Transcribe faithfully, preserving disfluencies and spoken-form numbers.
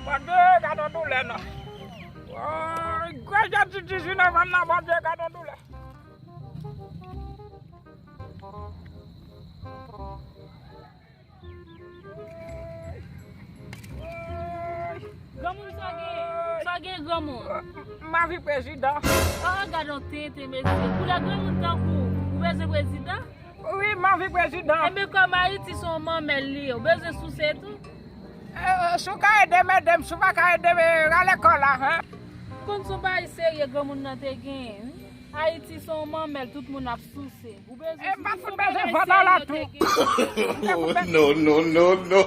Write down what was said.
Bondye, gad yon doulè non. Woy, gwo jèt ti dizuit novanm nan, Bondye, gad yon doulè. Granmoun, sa w gen? Sa w gen, granmoun? M anvi prezidan. Oh, gad yon tenten, mesye. Pou lè granmoun tankou w, ou bezwen prezidan? Wi, m anvi prezidan. Ebyen, kòm Ayiti se yon manmèl li ye, ou bezwen souse tou? Eh, si w ka ede m, ede m. Si w pa ka ede m, rale kò w la, hen. Konn se yon bagay serye granmoun nan te genyen, wi. Ayiti se yon manmèl tout moun ap souse. Ou bezwen souse, se yon bagay serye yo te genyen. E m pa t fout bezwen vòlò la tou. M te fout bezwen. No, no, no, no.